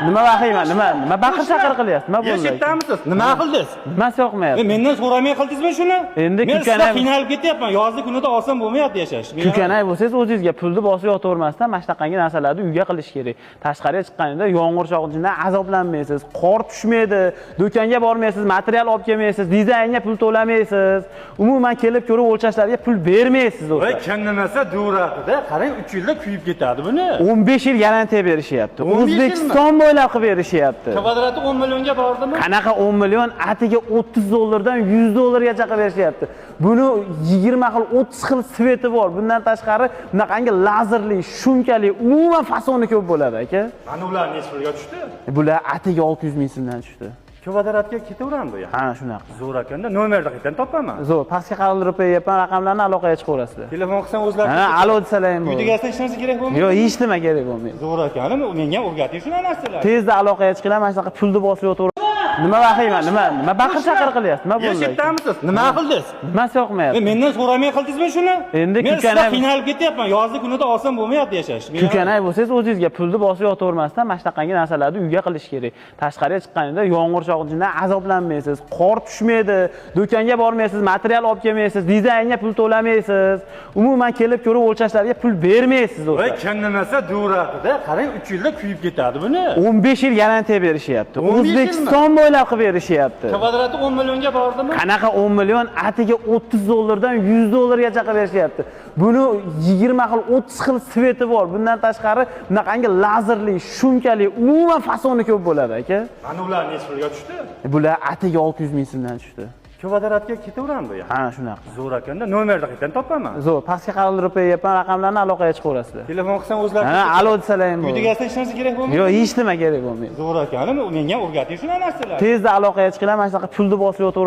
Nima vahima, nima baqir chaqir qilyapsiz? Nima bo'ldi? Yashayapmisiz? Nima qildingiz? Nimasi yoqmayapti? Mendan so'ramay qildingizmi shuni? Endi men kukanay- sizdan qiynalib ketyapman. Yozgi kunida oson bo'lmayapti yashash. Kukanay bo'lsangiz, o'zingizga pulni bosib yotavermasdan mana shunaqangi narsalarni uyga qilish kerak. Tashqariga chiqqaningizda yomg'ir yog'ishidan azoblanmaysiz, qor tushmaydi, do'konga bormaysiz, material olib kelmaysiz, dizaynga pul to'lamaysiz. Umuman kelib ko'rib o'lchashlarga pul bermaysiz Voy, o'zi. kim nimasa duratida, qarang, 3 yilda kuyib ketadi buni. 15 yil garantiya berishyapti. 15 yilmi? O'zbekiston bo'ylab qilib berishyapti. Kvadrati 10 millionga bordimi? Qanaqa 10 million, atiga 30 dollardan 100 dollargacha qilib berishyapti. Buni 20 xil, 30 xil цвет i bor. Bundan tashqari bunaqangi lazerli, шумка li, umuman fasoni ko'p bo'ladi, aka. Mana ular necha pulga tushdi? Bular atiga 600 ming so'mdan tushdi. Kvadratga ketaveradimi bu? Ha, shunaqa. Zo'r ekanda, nomerni qayerdan topaman? Zo'r, pastga qaldirib qo'yyapman, raqamlarni aloqaga chiqaverasizlar. Telefon qilsam o'zlari. Ha, alo desalar ham bo'ladi. Uyda hech narsa kerak bo'lmaydi. Yo'q, hech nima kerak bo'lmaydi. Zo'r ekan, menga ham o'rgating shu narsalarni. Tezda aloqaga chiqinglar, mana shunaqa pulni bosib yotaver. Nima vahima, nima baqir chaqir qilyapsiz? Nima bo'ldi? Yashayapmisiz? Nima qildingiz? Nimasi yoqmayapti? Mendan so'ramay qildingizmi shuni? Endi men kukanay- sizdan qiynalib ketyapman. Yozgi kunida oson bo'lmayapti yashash. Kukanay bo'lsangiz, o'zingizga pulni bosib yotavermasdan mana shunaqangi narsalarni uyga qilish kerak. Tashqariga chiqqaningizda yomg'ir yog'ishidan azoblanmaysiz, qor tushmaydi, do'konga bormaysiz, material olib kelmaysiz, dizaynga pul to'lamaysiz. Umuman kelib ko'rib o'lchashlarga pul bermaysiz Voy, o'zi. kim nimasa duratida, qarang, 3 yilda kuyib ketadi buni. 15 yil garantiya berishyapti. 15 yilmi? O'zbekiston bo'ylab qilib berishyapti. Kvadrati 10 millionga bordimi? Qanaqa 10 million, atiga 30 dollardan 100 dollargacha qilib berishyapti. Buni 20 xil, 30 xil цвет i bor. Bundan tashqari bunaqangi lazerli, шумка li, umuman fasoni ko'p bo'ladi, aka. Mana ular necha pulga tushdi? Bular atiga 600 ming so'mdan tushdi. Kvadratga ketaveradimi bu? Ha, shunaqa. Zo'r ekanda, nomerni qayerdan topaman? Zo'r, pastga qaldirib qo'yyapman, raqamlarni aloqaga chiqaverasizlar. Telefon qilsam o'zlari. Ha, alo desalar ham Uyda bo'ladi. hech narsa kerak bo'lmaydi. Yo'q, hech nima kerak bo'lmaydi. Zo'r ekan, menga ham o'rgating shu narsalarni. Tezda aloqaga chiqinglar, mana shunaqa pulni bosib yotaver.